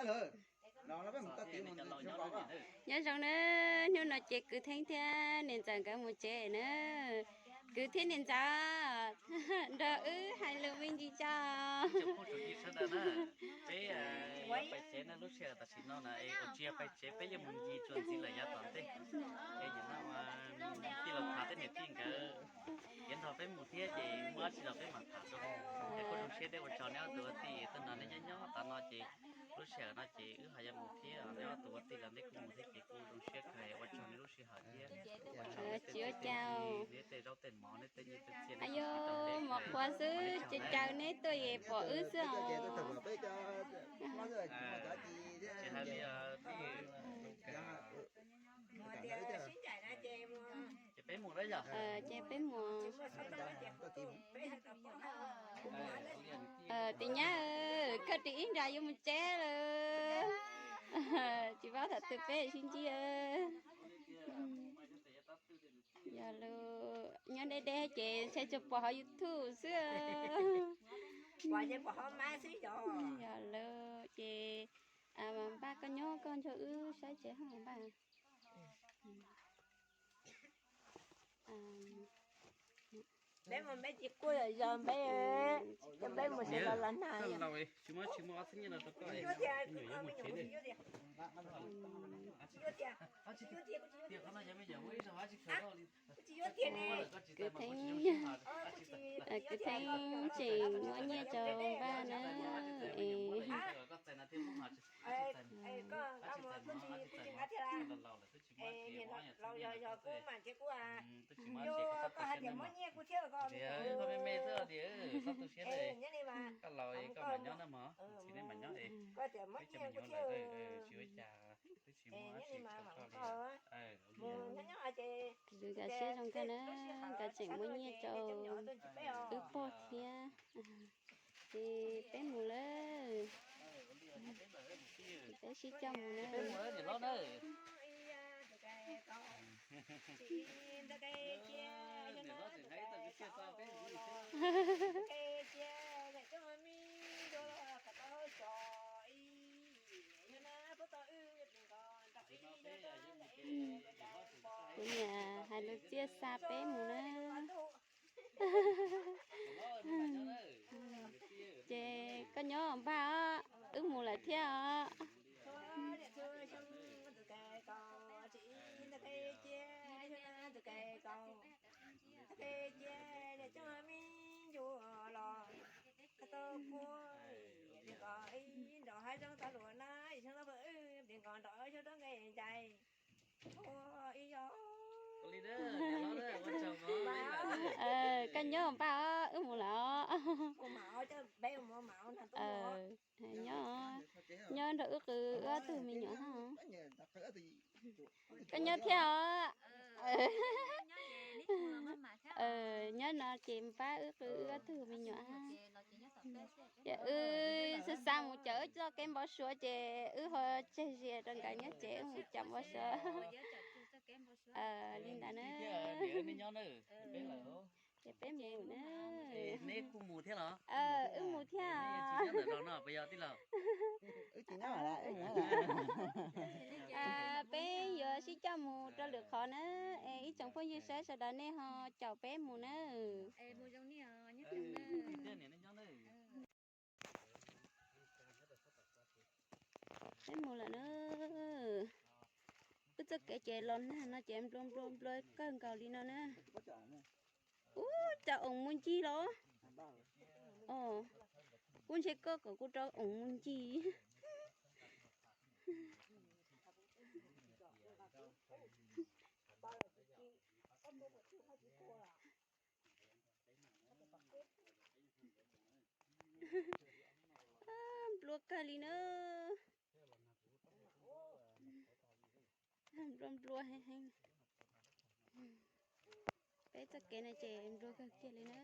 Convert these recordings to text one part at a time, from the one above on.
Nyob zoo na, hnub no ces kwv Theeb thiab niam ntxawm nkawd mus tsev na. Kwv thiab niam ntxawm nrog wb hais lus me ntsis tso. Peb yuav pais tsev na, lub sij hawm tam sim no na es tsis yog pais tsev, peb yuav mus ncig tsuas ntxiv lawm yav tom ntej. Es nim no tij laug Pham thiab niam tij nkawd kev nrog peb mus thiab ces muaj dab tsi los peb mam tham rau. Es kuj zoo siab thiab ua tsaug neb ob tug ua tij tuaj nrog neb nyob nyob tav no ces lub sij hawm no ces wb ho yuav mus thiab, neb ob tug ua tij los neb kuj mus thiab ces kuj zoo siab kawg, ua tsaug neb lub sij hawm thiab. Tsis ua cas. Neb tej zaub tej mov, neb tej nyiaj tej txiaj, neb tau siv tau neb mov qhuav xwb, ces caw neb tuaj es pom wb xwb os. Tsis hais li os, tij ces peb mus na yom. Ces peb mus. Tim nyab, koj tim ib nra yuav mus tsev lawm. Tsis paub thaum twg peb sib ntsib. Yog lawm, nyob deb deb ces ntshai tsuas pom hauv YouTube xwb. Yog lawm ces npaj koj nyob koj nrog wb saib tsev hauj npaj. Peb mus peb tsis kuj yog yog peb, peb mus sawv los los nag. Tsis muaj, tsis muaj ob txhiab nyiaj no rau koj, me nyuam yuav mus tsev ne. Kwv Theeb, kwv Theeb tseem muab nyiaj rau npaj na. Es Nkawd siab zoo kawg na, nkawd tseem muab nyiaj rau wb pog thiab. Ces peb mus lawm. Peb sib coj mus na. Kuv niam hais lus txiaj xa peb mus na. Ces koj nyob npaj os, wb mus lawm thiab os. Koj nyob npaj os, wb mus lawm os. Nyob, nyob nrog wb qw wb ob tug me nyuam hab. Koj nyob thiab os. Nyob no ces npaj wb qw wb ob tug me nyuam hab. Ces wb xa xa mus cawm wb txoj kev npau suav ces wb ho tseg zia rau nkawd nyob tsev wb mus cawm npau suav. Li ntawd na. Ces peb mus na. Neb kuj mus thiab los? Wb mus thiab. Peb yuav sib coj mus rau lwm qhov na. Es ib tsoom phooj ywg saib sawv daws nej ho caum peb mus na. Peb mus lawm na. Wb txoj kev ces los nag no ces nplua nplua nplua kawg nkaus li no na. Ub, cas oom mus ncig los? Os, kuv ntshe koj kom kuv rov oom mus ncig. Nplua kawg li na. Nplua nplua heev heev. Peb txoj kev no ces nplua kawg kiag li na.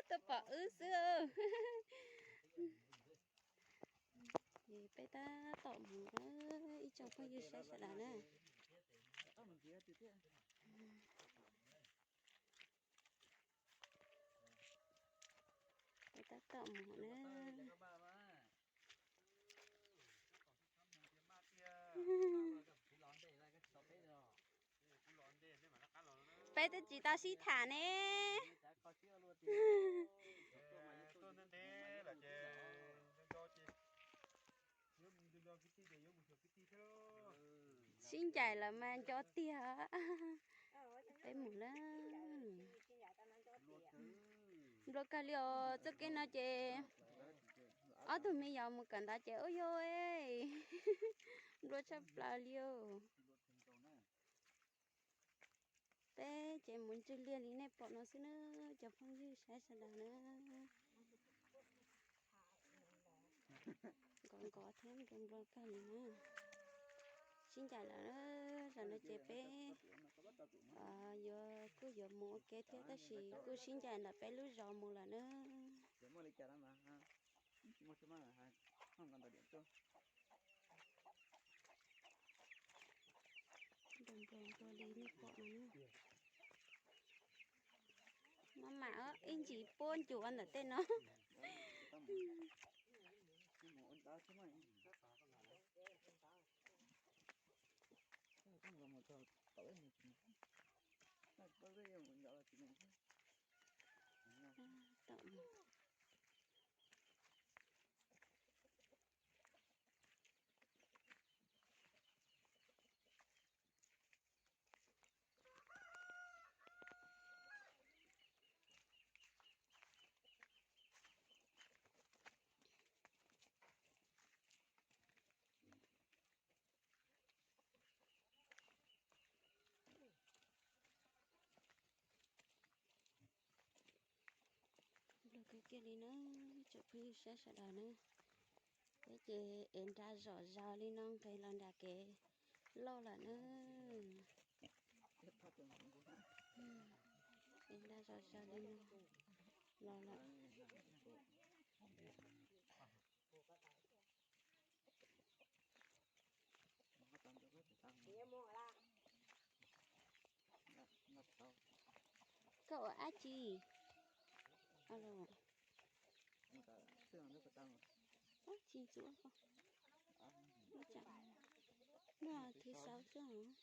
Tuaj pom wb xwb. Ces peb tab tom mus na, ib tsoom phooj ywg saib sawv daws na. Peb tab Tau mus na. Peb twb tsis tau sib tham ne. Sib ncaim lawm mas nco tiag. Peb mus na. Nplua kawg li os, txoj kev no ces ob tug me nyuam mus kawm ntawv ces ua yog nplua tshaj plaws li os. Peb ces mus ntswg liaj li nej pom no xwb na, cov phooj ywg saib sawv daws na. Nkov nkov thiab nplua nplua kawg li na. Sib ncaim lawm, zaum no ces peb yuav kuj yuav mus ua ke thiab tab sis kuj sib ncaim ntawm peb lub zos mus lawm na. Nplua nplua li nej pom no. Maj mam ib ntsis puab ncuav ntawm tej no. Nplua kawg kiag li na, tsoom phooj ywg saib sawv daws na. Peb ces ev nra zom zaws li no nqes los nram kev loj lawm na. Ev nra zom zaws li no los lawm. Koj ua dab tsi? Dab tsi ntxuav koj? Lub tsam no thứ sáu xwb hos.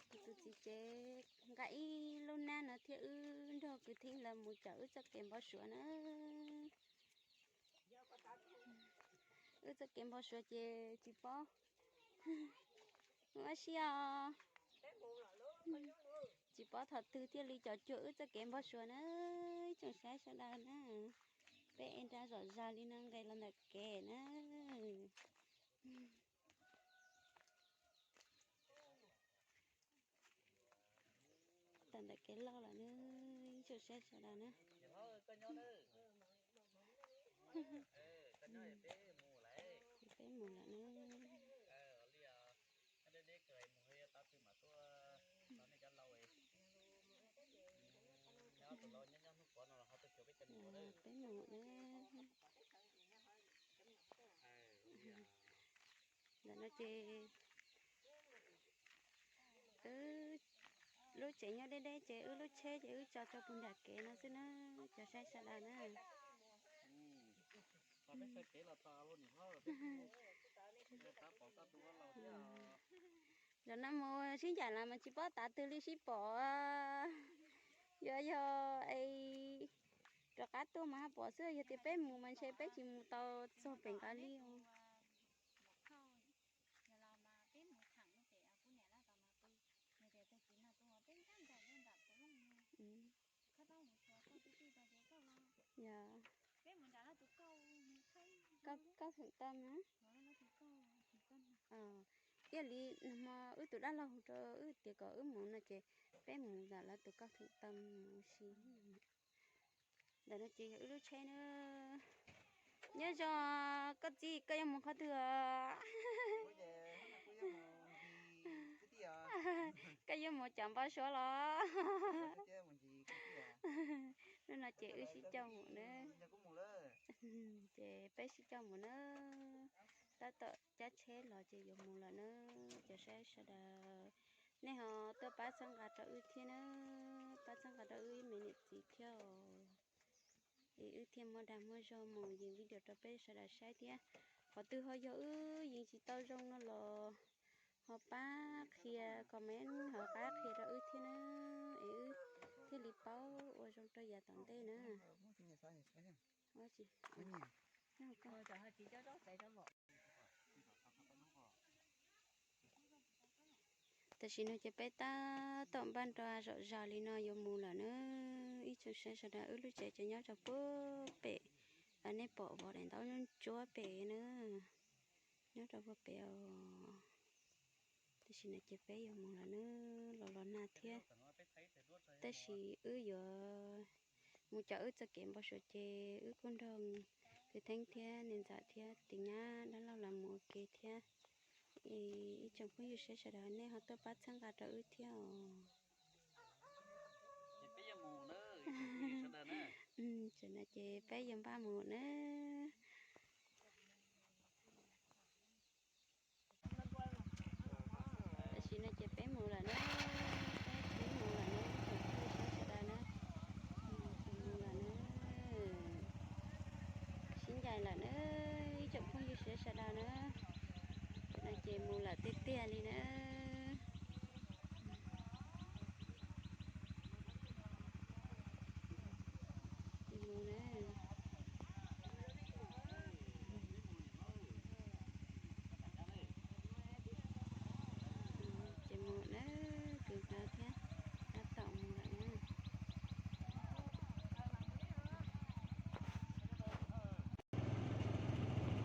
Kuv tus txiv tsev nqa ib lub nab no thiab wb nrog kwv tij lawv mus cawm wb txoj kev npau suav na. Wb txoj kev npau suav ces tsis paub ua si os. Tsis paub thaum twg thiaj li cov cuag wb txoj kev npau suav na. Tsoom saib sawv daws na, peb ev nra zom zaws li no nqes los ntawm kev na. Tawm ntawm kev loj lawm na, tsoom saib sawv daws na. Peb mus lawm na. Peb mus na. Ntawm no ces wb lub tsev nyob deb deb ces wb lub tsheb ces wb tso rau puag nram kev no xwb na, cov saib sawv daws na. Zaum no mus sib ncaim los mas tsis paub tav twg li sib pom. Yuav yog es rov qab tuaj mas ho pom xwb, yog tias peb mus mas ntshe peb tsis mus tau txog pem nkaus li os. Yog, koj theem tau na. Thiaj li nag hmo wb tus dab laug hu rau wb tias kom wb mus no ces peb mus ntawm lawv tus koj theem tau mus si. Ntawm no ces yog wb lub tsheb na. Nyob zoo koj txiv, koj yuav mus qhov twg? Koj yuav mus cov npau suav los? Hnub no ces wb sib coj mus na. Ces peb sib coj mus na. Tab tom cab tsheb los ces yuav mus lawm na. Cov saib sawv daws, Nej ho tuaj pab txhawb nqa rau wb thiab na, pab txhawb nqa rau wb ib me niam txiv thiab os. Es wb thiaj muaj dag muaj zog mus yees video rau peb sawv daws saib thiab. Qhov twg ho yog wb yees tsis tau zoo no los ho pab qhia comment ho pab qhia rau wb thiab na, es wb thiaj li paub ua zoo rau yav tom ntej na. Tam sim no ces peb tab tom npaj nrog zom zaws li no yuav mus lawm na. Ib tsoom saib sawv daws, wb lub tsev ces nyob rau puag pem, nej pom vov daim ntaub ntsuab pem na, nyob rau puag pem os. Tam sim no ces peb yuav mus lawm na, los los nag thiab. Tab sis wb yuav mus cov wb txoj kev npau suav ces wb kuj nrog kwv Theeb thiab niam ntxawm thiab tus nyab dab laug los mus ua ke thiab. Ib tsoom phooj ywg saib sawv daws, nej ho tuaj pab txhawb nqa rau wb thiab os. Tam sim no ces peb yuav npaj mus na. Tam sim no ces peb mus lawm na, peb mus lawm na, ib tsoom phooj ywg saib sawv daws na, mus lawm na, sib ncaim lawm na, ib tsoom phooj ywg saib sawv daws na, no ces mus lawm tiag tiag li na. Ces mus na. Ces mus na, kwv Hmawv thiab tab tom mus lawm na.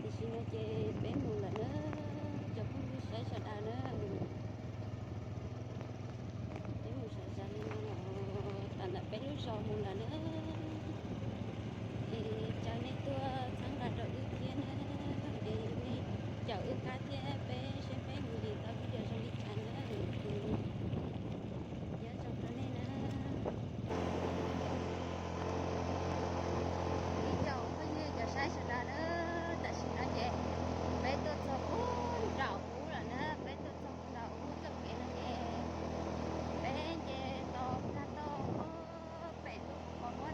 Tam sim no ces peb mus lawm na, cov phooj ywg saib sawv daws na. Peb mus sawv zaws li no los tawm ntawm peb lub zos mus lawm na. Es caw nej tuaj txhawb nqa rau wb thiab na. Es nej caum wb qab thiab peb seb peb mus yees tau video zoo li cas na. Nyob zoo rau nej na. Ib tsoom phooj ywg cov saib sawv daws na, tam sim no ces peb tuaj txog puag nram ub lawm na, peb tuaj txog puag nram ub txoj kev no ces peb nce tau plag toj pem lub qhov muab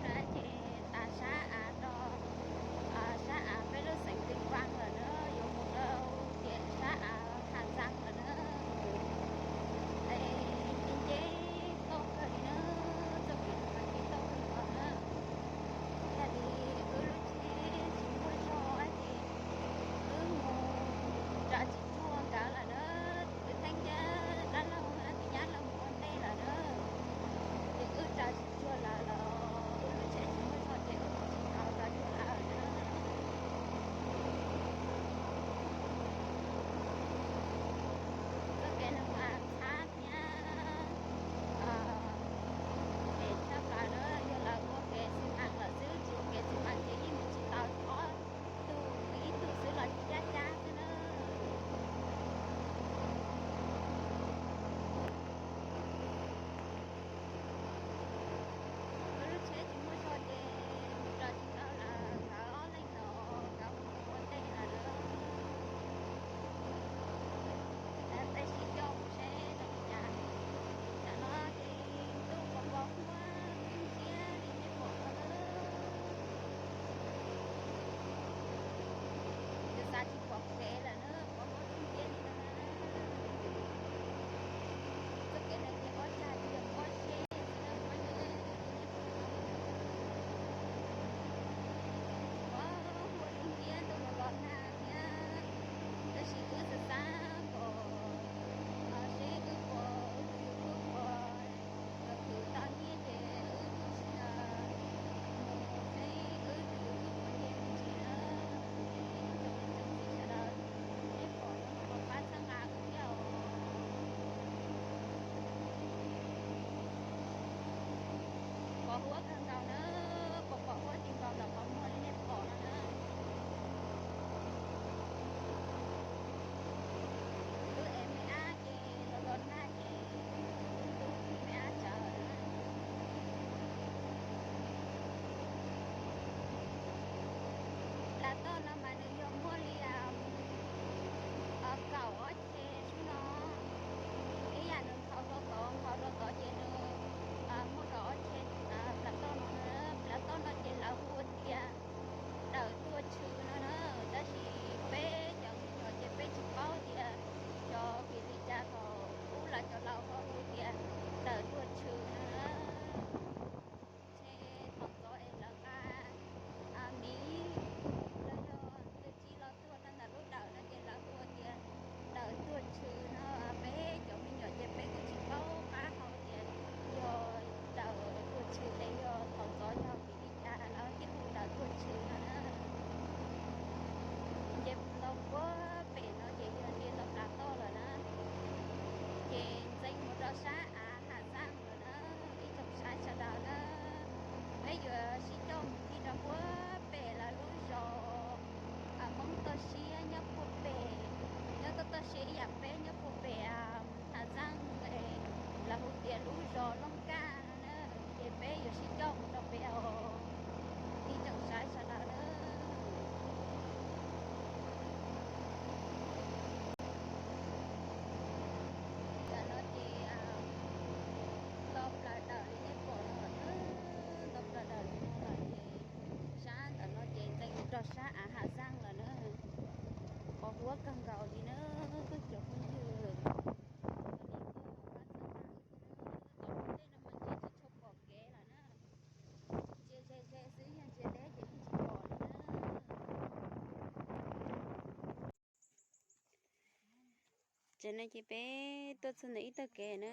Ntawm no ces peb tuaj txog ntawm ib tog kev na,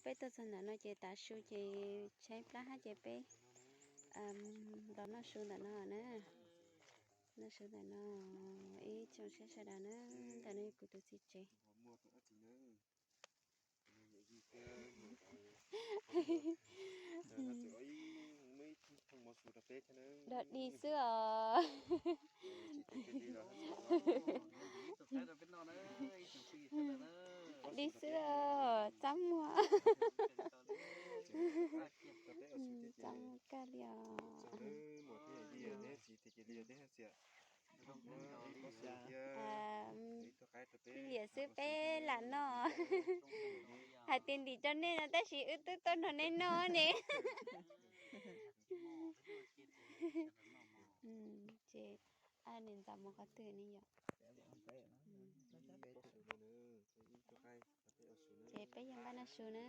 peb tuaj txog ntawm no ces tav su ces tshaib plab hab ces peb los noj su ntawm no na, noj su ntawm no. Ib tsoom saib sawv daws na, ntawm no kuv tus txiv tsev. Dog dig xwb os. Dig xwb os, txaj muag. Txaj muag kawg li os. Liam xwb peb lam noj. Hais tias ntim rau nej no tab sis wb twb tuaj nrog nej noj ne. Ces nim ntxav mus qhov twg ne yom? Ces peb yog npaj noj su na.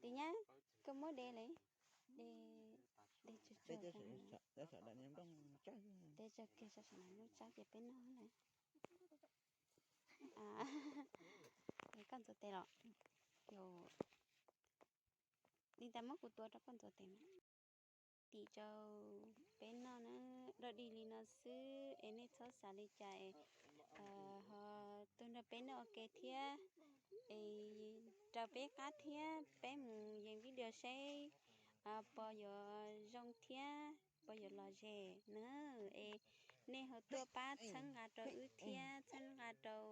Tis nyab, koj muab de li, de, de tsawg kiag saum saum nplooj tsawb ces peb noj lawm. Koj ntxuav tes los? Li ntawd muab kuv tuav rau koj ntxuav tes mas. Tim rau peb noj na, dog dig li no xwb es nej txhob xav li cas es ho tuaj nrog peb noj ua ke thiab, es raws peb qab thiab peb mus yees video seb puas yuav zoo thiab puas yuav lom zem na. Es nej ho tuaj pab txhawb nqa rau wb thiab txhawb nqa rau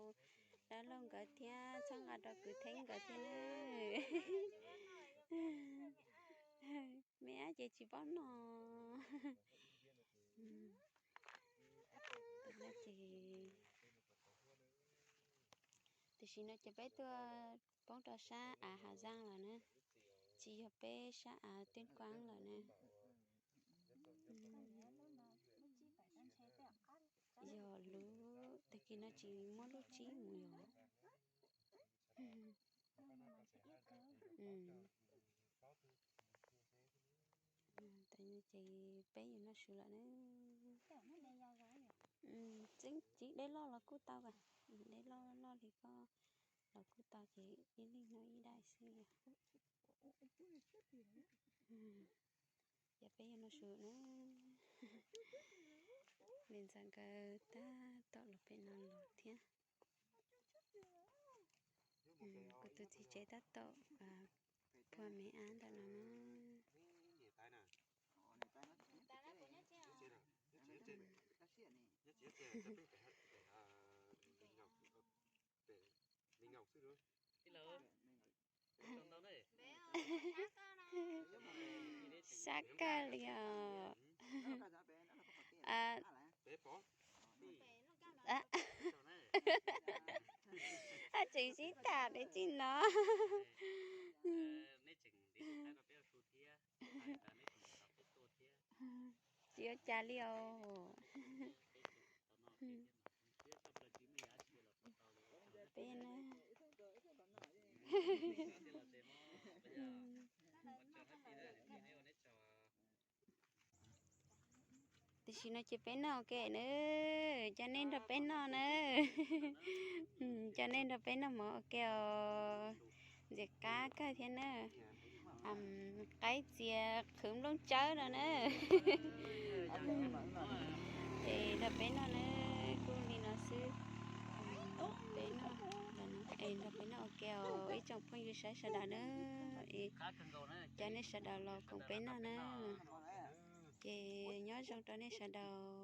dab laug nkawd thiab txhawb nqa rau kwv Theeb nkawd thiab na. Me ab ces tsis paub noj. Tam sim no ces peb tuaj poob rau sab av Hà Giang lawm na, tsis yog peb sab av Tuyên Quang lawm na. Yog lub tag kis no tsis muab lub tsib mus yom. Ces peb yuav noj su lawm na. Tseeb tseeb dej loj los kuj tau as, dej loj loj li koj los kuj tau ces ib leeg noj ib daim xwb yom. Ces peb yuav noj su na. Niam ntxawm nkawd tab tom los pem no los thiab. Kuv tus txiv tsev tab tom phua me ab ntawm no na. Sab kawg li os. Tseem sib tham dab tsi no. Tsis ua cas li os. Peb na. Tam sim no ces peb noj ua ke na, coj nej nrog peb noj na. Coj nej nrog peb noj mov ua ke os. Ntxim qab kawg thiab na. Qaib txias qhwv nplooj tsawb no na. Es nrog peb noj na, kuj li no xwb. Peb noj, es nrog peb noj ua ke os ib tsoom phooj ywg saib sawv daws na. Es coj nej sawv daws los koom peb noj na. Ces nyob zoo rau nej sawv daws.